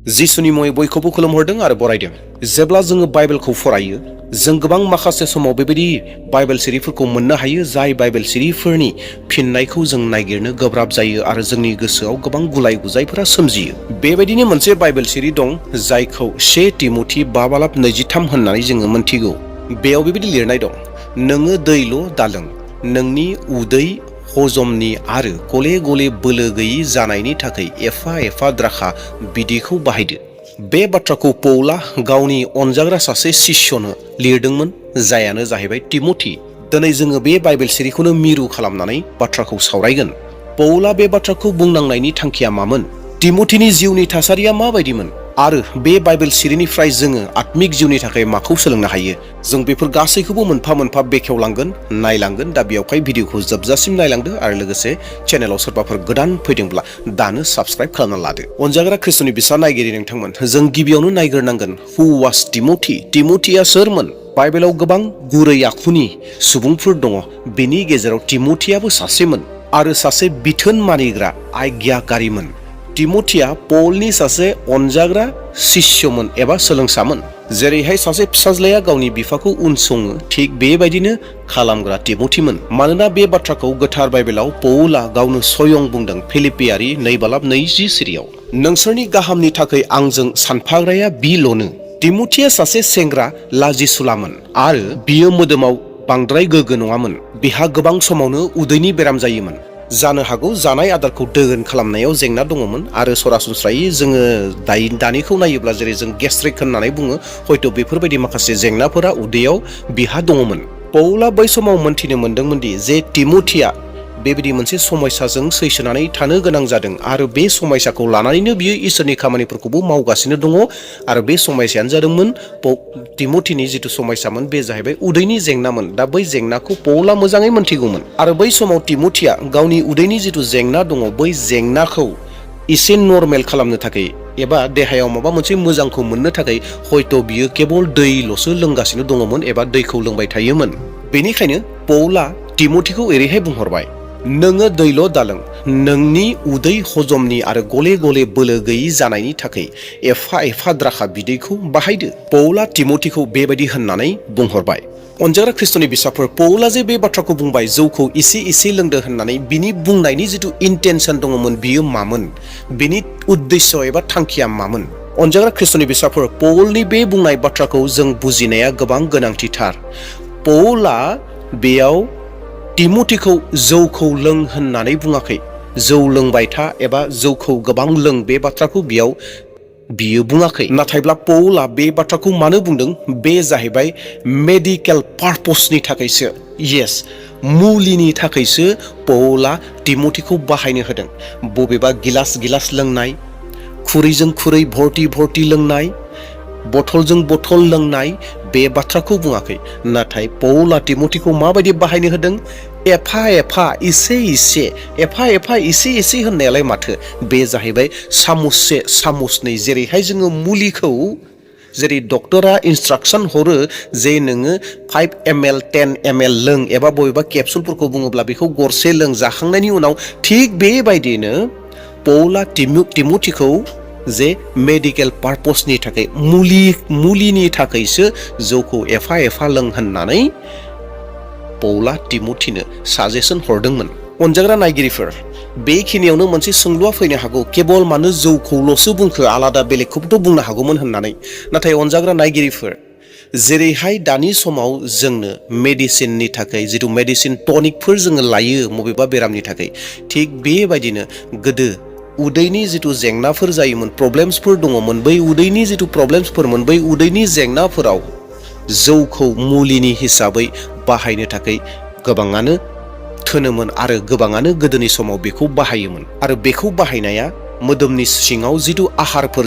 जिसुनि मुङै बयखौबो खुलुमहरदों आरो बरायदों। जेब्ला जोङो बाइबेलखौ फरायो जों गोबां माखासे समाव बेबायदि बाइबेल सिरिफोरखौ मोननो हायो जाय बाइबेल सिरिफोरनि फिननायखौ जों नागिरनो गोब्राब जायो आरो जोंनि गोसोआव गोबां गुलाय गुजायफोरा सोमजियो। बेबायदिनो मोनसे बाइबेल सिरि दं जायखौ 1 तिमथि 5:23 होननानै जोङो मोनथिगौ। बेयाव बेबायदि लिरनाय दं, नोङो दैल' दालों, नोंनि उदै हजमनि आरो गले गले बोलो गैयि जानायनि थाखाय एफा एफा द्राखा बिदैखौ बाहायदो। बे बाथ्राखौ पौला गावनि अनजाग्रा सासे शिष्यनो लिरदोंमोन, जायानो जाहैबाय तिमथि। दिनै जोङो बे बाइबेल सिरिखौनो मिरु खालामनानै बाथ्राखौ सावरायगोन। पौला बे बाथ्राखौ बुंनांनायनि थांखिया मामोन? तिमथिनि जिउनि थासारिया माबायदिमोन? आरो बे बाइबेल सिरिनिफ्राय जोङो आत्मिक जिउनि थाखाय माखौ सोलोंनो हायो? जों बेफोर गासैखौबो मोनफा मोनफा बेखेवलांगोन, नायलांगोन। दा बेयावहाय भिडिअखौ जोबजासिम नायलांदो आरो लोगोसे चेनेलाव सोरबाफोर गोदान फैदोंब्ला दानो साबस्क्राइब खालामना लादो। अनजाग्रा ख्रिस्टनि बिसा नायगिरि नोंथांमोन, जों गिबियावनो नायग्रोनांगोन हु वाज तिमथि। तिमथिया सोरमोन? बाइबेलाव गोबां गुरै आखुनि सुबुंफोर दङ, बेनि गेजेराव तिमथियाबो सासेमोन आरो सासे बिथोन मानिग्रा आज्ञाकारिमोन। तिमथिया पौलनि सासे अनजाग्रा शिष्यमोन एबा सोलोंसामोन। जेरैहाय सासे फिसाज्लाया गावनि बिफाखौ उनसङो, थिग बेबायदिनो खालामग्रा तिमथिमोन। मानोना बे बाथ्राखौ गोथार बाइबेलाव पौला गावनो स्वयं बुंदों फिलिपियारि 2:20 सिरियाव। नोंसोरनि गाहामनि थाखाय आंजों सानफाग्राया बिल'नो। तिमथिया सासे सेंग्रा लाजिसुलामोन आरो बियो मोदोमाव बांद्राय गोग्गो नङामोन। बिहा गोबां समावनो उदैनि बेराम जायोमोन। जानो हागौ जानाय आदारखौ दोगोन खालामनायाव जेंना दङमोन आरो सरासनस्रायै जोङो दानिखौ नायोब्ला जेरै जों गेस्ट्रिक होननानै बुङो, हयथ' बेफोरबायदि माखासे जेंनाफोरा उदैयाव बिहा दङमोन। पौला बै समाव मोनथिनो मोनदोंमोन दि जे तिमथिया बेबायदि मोनसे समयसाजों सैसोनानै थानो गोनां जादों आरो बे समयसाखौ लानानैनो बियो इसोरनि खामानिफोरखौबो मावगासिनो दङ। आरो बे समयसायानो जादोंमोन तिमथिनि जिथु समयसामोन बे जाहैबाय उदैनि जेंनामोन। दा बै जेंनाखौ पौला मोजाङै मोनथिगौमोन आरो बै समाव तिमथिया गावनि उदैनि जिथु जेंना दङ बै जेंनाखौ एसे नर्मेल खालामनो थाखाय एबा देहायाव माबा मोनसे मोजांखौ मोननो थाखाय हयथ' बियो केबल दैल'सो लोंगासिनो दङमोन एबा दैखौ लोंबाय थायोमोन। बेनिखायनो पौला तिमथिखौ ओरैहाय बुंहरबाय, नोङो दैल' दालों, नोंनि उदै हजमनि आरो गले गले बोलो गैयि जानायनि थाखाय एफा एफा द्राखा बिदैखौ बाहायदो। पौला तिमथिखौ बेबायदि होननानै बुंहरबाय। अनजाग्रा ख्रिस्टनि बिसाफोर, पौला जे बे बाथ्राखौ बुंबाय जौखौ एसे एसे लोंदो होननानै, बिनि बुंनायनि जिथु इन्टेनसन दङमोन बियो मामोन? बिनि उद्देश्य एबा थांखिया मामोन? अनजाग्रा ख्रिस्टनि बिसाफोर, पौलनि बे बुंनाय बाथ्राखौ जों बुजिनाया गोबां गोनांथिथार। पौला बेयाव तिमथिखौ जौखौ लों होननानै बुङाखै। जौ लोंबाय था एबा जौखौ गोबां लों बे बाथ्राखौ बियो बुङाखै। नाथायब्ला पौला बे बाथ्राखौ मानो बुंदों? बे जाहैबाय मेडिकेल पारपसनि थाखायसो। येस, मुलिनि थाखायसो पौला तिमथिखौ बाहायनो होदों। बबेबा गिलास लोंनाय, खुरैजों खुरै भर्ति लोंनाय, बथलजों बथल लोंनाय बे बाथ्राखौ बुङाखै। नाथाय पौला तिमथिखौ माबायदि बाहायनो होदों? एफा एफा एसे होननायालाय माथो, बे जाहैबाय सामुससे सामुसनै। जेरैहाय जोङो मुलिखौ जेरै डक्टरा इन्सट्राक्सन हरो जे नोङो 5 ml 10 ml लों एबा बबेबा केपसुलफोरखौ बुङोब्ला बेखौ गरसे लों जाखांनायनि उनाव, थिग बेबायदिनो पौला तिमथिखौ जे मेडिकेल पारपसनि थाखाय मुलिनि थाखायसो जौखौ एफा एफा लों होननानै पौला तिमथिनो साजेसन हरदोंमोन। अनजाग्रा नायगिरिफोर, बेखिनियावनो मोनसे सोंलुआ फैनो हागौ, केबल मानो जौखौल'सो बुंखो, आलादा बेलेगखौबोथ' बुंनो हागौमोन होननानै। नाथाय अनजाग्रा नायगिरिफोर, जेरैहाय दानि समाव जोंनो मेडिसिननि थाखाय जिथु मेडिसिन टनिकफोर जोङो लायो बबेबा बेरामनि थाखाय, थिग बेबायदिनो गोदो उदैनि जिथु जेंनाफोर जायोमोन, प्रब्लेम्सफोर दङमोन, बै उदैनि जिथु प्रब्लेम्सफोरमोन, बै उदैनि जेंनाफोराव जौखौ मुलिनि हिसाबै बाहायनो थाखाय गोबाङानो थोनोमोन आरो गोबाङानो गोदोनि समाव बेखौ बाहायोमोन। आरो बेखौ बाहायनाया मोदोमनि सिङाव जिथु आदारफोर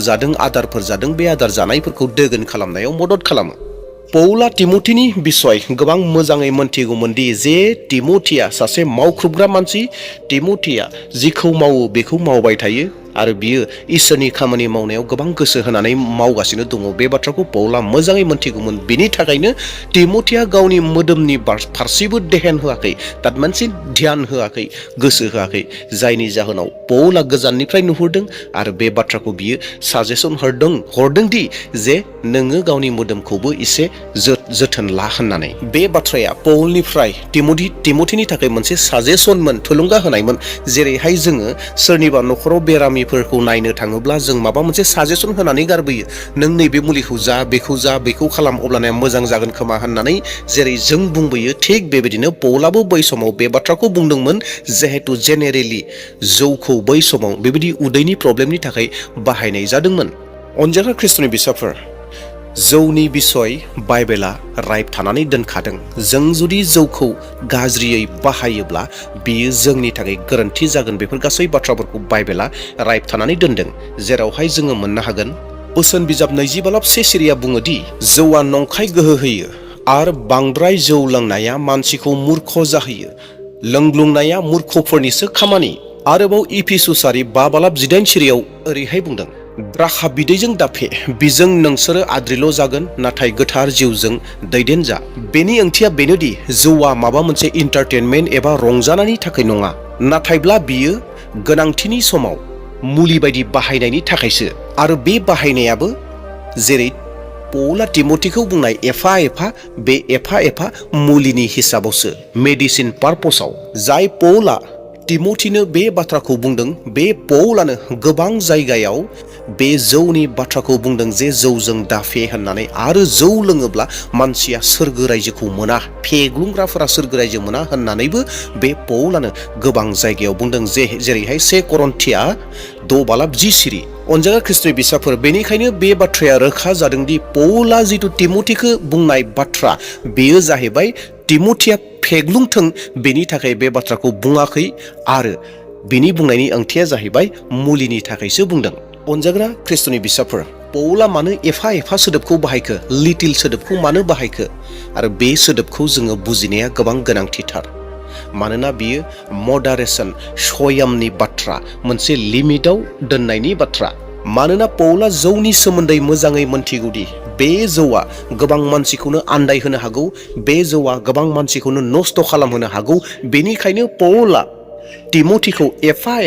जादों बे आदार जानायफोरखौ दोगोन खालामनायाव मदद खालामो। पौला तिमथिनि बिसय गोबां मोजाङै मोनथिगौमोन दि जे तिमथिया सासे मावख्रुबग्रा मानसि। तिमथिया जिखौ मावो बेखौ मावबाय थायो आरो बियो इसोरनि खामानि मावनायाव गोबां गोसो होनानै मावगासिनो दङ। बे बाथ्राखौ पौला मोजाङै मोनथिगौमोन। बिनि थाखायनो तिमथिया गावनि मोदोमनि फारसेबो देहेन होआखै, दात मोनसे ध्यान होआखै, गोसो होआखै, जायनि जाहोनाव पौला गोजाननिफ्राय नुहुरदों आरो बे बाथ्राखौ बियो साजेसन हरदों दि जे नोङो गावनि मोदोमखौबो एसे जोथोन ला होननानै। बे बाथ्राया पौलनिफ्राय तिमथिनि थाखाय मोनसे साजेसनमोन, थुलुंगा होनायमोन। जेरैहाय जोङो सोरनिबा न'खराव बेरामिफोरखौ नायनो थाङोब्ला जों माबा मोनसे साजेसन होनानै गारबोयो, नों नैबे मुलिखौ जा, बेखौ खालाम, अब्लाना मोजां जागोन खोमा होननानै जेरै जों बुंबोयो, थिग बेबायदिनो पौलाबो बै समाव बे बाथ्राखौ बुंदोंमोन। जिहेतु जेनेरेलि जौखौ बै समाव बेबायदि उदैनि प्रब्लेमनि थाखाय बाहायनाय जादोंमोन। अनजाग्रा ख्रिस्ट'नि बिसाफोर, जौनि बिसय बाइबेला रायबथानानै दोनखादों। जों जुदि जौखौ गाज्रियै बाहायोब्ला बियो जोंनि थाखाय गोरोन्थि जागोन। बेफोर गासै बाथ्राफोरखौ बाइबेला रायबथानानै दोनदों, जेरावहाय जोङो मोननो हागोन। बोसोन बिजाब 25 सिरिया बुङोदि जौआ नंखाय गोहो होयो आरो बांद्राय जौ लोंनाया मानसिखौ मूर्ख जाहोयो। लोंग्लुंनाया मूर्खफोरनिसो खामानि। आरोबाव इफिसुसारि 5:18 सिरियाव ओरैहाय बुंदों, द्राखा बिदैजों दाफे, बिजों नोंसोरो आद्रिल' जागोन, नाथाय गोथार जिउजों दैदेन जा। बेनि ओंथिया बेनोदि जौआ माबा मोनसे इन्टारटेनमेन्ट एबा रंजानायनि थाखाय नङा, नाथायब्ला बियो गोनांथिनि समाव मुलि बायदि बाहायनायनि थाखायसो। आरो बे बाहायनायाबो जेरै पौला तिमथिखौ बुंनाय एफा एफा मुलिनि हिसाबावसो, मेडिसिन पार्पसाव। जाय पौला तिमथिनो बे बाथ्राखौ बुंदों, बे पौलानो गोबां जायगायाव बे जौनि बाथ्राखौ बुंदों जे जौजों दाफे होननानै। आरो जौ लोङोब्ला मानसिया सोरगो रायजोखौ मोना, फेग्लुंग्राफोरा सोरगो रायजो मोना होननानैबो बे पौलानो गोबां जायगायाव बुंदों। जेरैहाय 1 करन्थिया 6:20 सिरि। अनजाग्रा ख्रिस्ट'नि बिसाफोर, बेनिखायनो बे बाथ्राया रोखा जादोंदि पौला जिथु तिमथिखौ बुंनाय बाथ्रा, बेयो जाहैबाय तिमथिया फेग्लुंथों बेनि थाखाय बे बाथ्राखौ बुङाखै, आरो बिनि बुंनायनि ओंथिया जाहैबाय मुलिनि थाखायसो बुंदों। अनजाग्रा ख्रिस्ट'नि बिसाफोर, पौला मानो एफा सोदोबखौ बाहायखो, लिटिल सोदोबखौ मानो बाहायखो? आरो बे सोदोबखौ जोङो बुजिनाया गोबां गोनांथिथार। मानोना बियो मडारेसन, सयमनि बाथ्रा, मोनसे लिमिटआव दोननायनि बाथ्रा। मानोना पौला जौनि सोमोन्दै मोजाङै मोनथिगौदि बे जौआ गोबां मानसिखौनो आन्दायहोनो हागौ, बे जौआ गोबां मानसिखौनो नस्थ' खालामहोनो हागौ। बेनिखायनो पौला तिमथिखौ एफा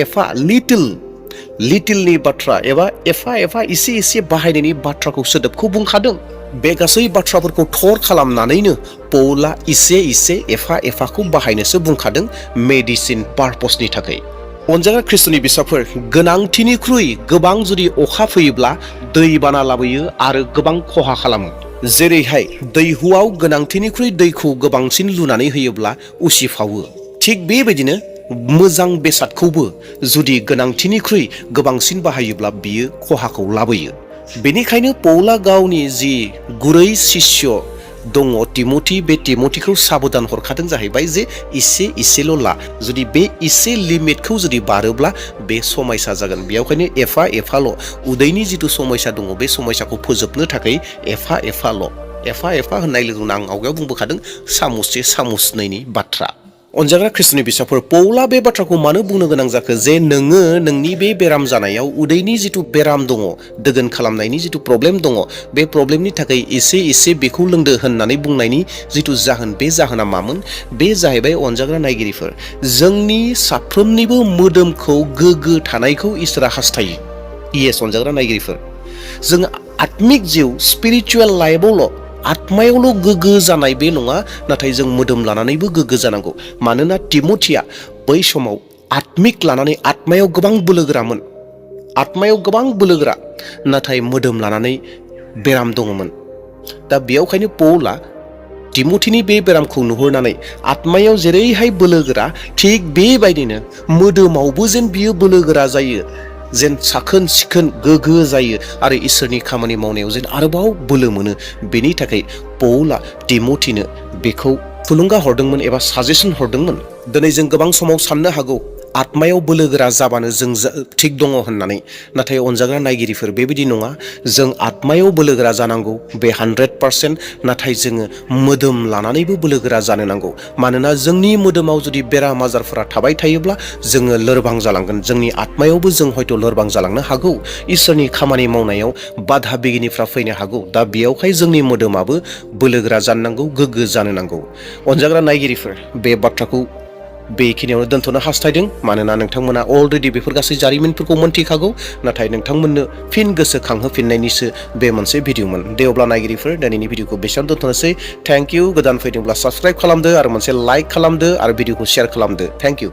लिटिलनि बाथ्रा एबा एफा एसे बाहायनायनि बाथ्राखौ, सोदोबखौ बुंखादों। बे गासै बाथ्राफोरखौ थर खालामनानैनो पौला एसे एफाखौ बाहायनोसो बुंखादों, मेडिसिन पार्पसनि थाखाय। अनजाग्रा ख्रिस्ट'नि बिसाफोर, गोनांथिनिख्रुइ गोबां जुदि अखा फैयोब्ला दैबाना लाबोयो आरो गोबां खहा खालामो। जेरैहाय दैहुआव गोनांथिनिख्रुइ दैखौ गोबांसिन लुनानै होयोब्ला उसिफावो, थिग बेबायदिनो मोजां बेसादखौबो जुदि गोनांथिनिख्रुइ गोबांसिन बाहायोब्ला बियो खहाखौ लाबोयो। बेनिखायनो पौला गावनि जि गुरै शिष्य दङ तिमथि, बे तिमथिखौ साबधान हरखादों जाहैबाय जे एसेल' ला, जुदि बे एसे लिमिटखौ जुदि बारोब्ला बे समयसा जागोन। बेयावखायनो एफाल' उदैनि जिथु समयसा दङ, बे समयसाखौ फोजोबनो थाखाय एफा होननाय लोगो आं आवगायाव बुंबोखादों, सामुससे सामुसनैनि बाथ्रा। अनजाग्रा ख्रिस्ट'नि बिसाफोर, पौला बे बाथ्राखौ मानो बुंनो गोनां जाखो जे नोङो नोंनि बे बेराम जानायाव, उदैनि जिथु बेराम दङ, दोगोन खालामनायनि जिथु प्रब्लेम दङ, बे प्रब्लेमनि थाखाय एसे बेखौ लोंदो होननानै बुंनायनि जिथु जाहोन, बे जाहोना मामोन? बे जाहैबाय अनजाग्रा नायगिरिफोर, जोंनि साफ्रोमनिबो मोदोमखौ गोग्गो थानायखौ इसोरा हास्थायो। इयेस अनजाग्रा नायगिरिफोर, जों आत्मिक जिउ, स्पिरिचुवेल लाइफआवल', आत्मायावल' गोग्गो जानाय बे नङा, नाथाय जों मोदोम लानानैबो गोग्गो जानांगौ। मानोना तिमथिया बै समाव आत्मिक लानानै आत्मायाव गोबां बोलोगोरा, नाथाय मोदोम लानानै बेराम दङमोन। दा बेयावखायनो पौला तिमथिनि बे बेरामखौ नुहुरनानै आत्मायाव जेरैहाय बोलोगोरा, थिग बेबायदिनो मोदोमावबो जेन बियो बोलोगोरा जायो, जेन साखोन सिखोन गोग्गो जायो आरो इसोरनि खामानि मावनायाव जेन आरोबाव बोलो मोनो। बेनि थाखाय पौला तिमथिनो बेखौ थुलुंगा हरदोंमोन एबा साजेसन हरदोंमोन। दिनै जों गोबां समाव साननो हागौ, आत्मायाव बोलोगोरा जाबानो जों थिग दङ होननानै, नाथाय अनजाग्रा नायगिरिफोर बेबायदि नङा। जों आत्मायाव बोलोगोरा जानांगौ बे 100%, नाथाय जोङो मोदोम लानानैबो बोलोगोरा जानो नांगौ। मानोना जोंनि मोदोमाव जुदि बेराम आजारफोरा थाबाय थायोब्ला जोङो लोरबां जालांगोन। जोंनि आत्मायावबो जों हयथ' लोरबां जालांनो हागौ। इसोरनि खामानि मावनायाव बाधा बिगिनिफ्रा फैनो हागौ। दा बेयावहाय जोंनि मोदोमाबो बोलोगोरा जानो नांगौ, गोग्गो जानो नांगौ। अनजाग्रा नायगिरिफोर, बे बाथ्राखौ बेखिनियावनो दोनथ'नो हास्थायदों। मानोना नोंथांमोना अलरेडि बेफोर गासै जारिमिनफोरखौ मोनथिखागौ, नाथाय नोंथांमोननो फिन गोसोखांहोफिननायनिसो बे मोनसे भिडिअ'मोन। दे अब्ला नायगिरिफोर, दिनैनि भिडिअ'खौ बेसेबां दोनथ'नोसै। Thank you. गोदान फैदोंब्ला साबस्क्राइब खालामदो आरो मोनसे लाइक खालामदो आरो भिडिअ'खौ शेयार खालामदो। Thank you.